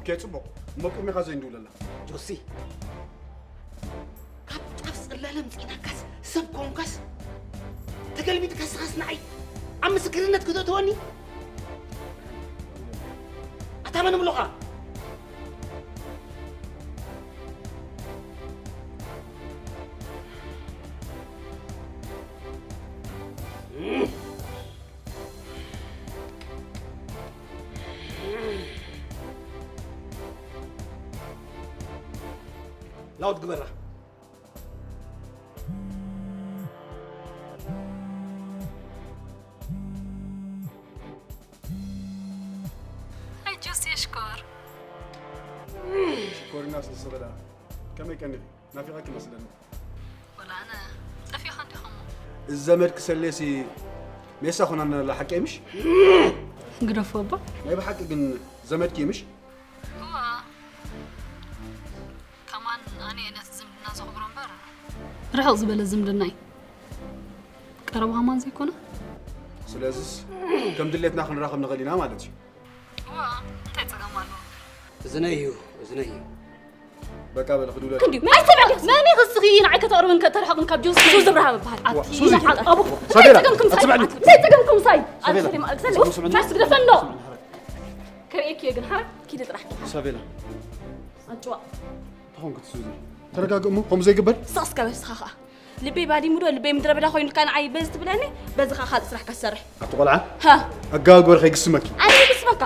ኦኬ፣ ጽቡቕ። እሞ ቅድሚኻ ዘይንድውለላ። ጆሲ፣ ካብ ጫፍ ጽላለ ምጽኢናካስ ሰብ ኮንካስ ተገልቢጥካ ስኻስ ንዓይ ኣብ ምስክርነት ክተእትወኒ? ኣታ መን እብሎኻ? ላውድ ግበራ። ኣይ ጆሲ ሽኮር። ሽኮሪና ስለ ሰበዳ ከመይ ቀኒኺ? ናፊቐኪ መስለኒ። ወላ ኣነ ጠፊኻ እንዲኻ እሞ። እዚ ዘመድኪ ሰሌሲ ሜሳ ኮናና ኣላ ሓቂ ምሽ? ግደፎ እባ። ናይ ብሓቂ ግን ዘመድኪ ምሽ? እዋ ከማን ኣነ እየ ነቲ ዝምድና ዘኽብሮ እምበር ርሕቕ ዝበለ ዝምድና እዩ። ቀረባ ከማን ዘይኮነ። ስለዚስ ከም ድሌትና ክንራኸብ ንኽእል ኢና ማለት እዩ። እዋ እንታይ ጸገም ኣለዎ? እዝነይ እዩ፣ እዝነይ እዩ። በቃ በል ክድውለ ክንዲ ኣይትበል መን ክስኺ ንዓይ ከተቕርብን ከተርሕቕን ካብ ጆሲ ሱዚ ብርሃ በሃል ሱዚ ኣቡ ሳቤላ ጸገምኩም ሳይ ኣትስማዕኒ ጸገምኩም ሳይ ሳቤላ ናስ ግደፈን ዶ ከርእየኪ ግን ሓራ ኪዲ ጥራሕ ሳቤላ ኣጭዋ ተኾንኩት ሱዚ ተረጋግእ እሞ ከምኡ ዘይግበር ስቕ እስከ በል ስኻ ኸዓ ልበይ ባዲሙ ዶ ልበይ ምድረ በዳ ኮይኑ ከ ንዓይ በዚ ትብለኒ በዚ ኸዓ ካልእ ስራሕ ከሰርሕ ኣቲ ቆልዓ ሃ ኣጋግበር ከይግስመኪ ኣነ ይግስመካ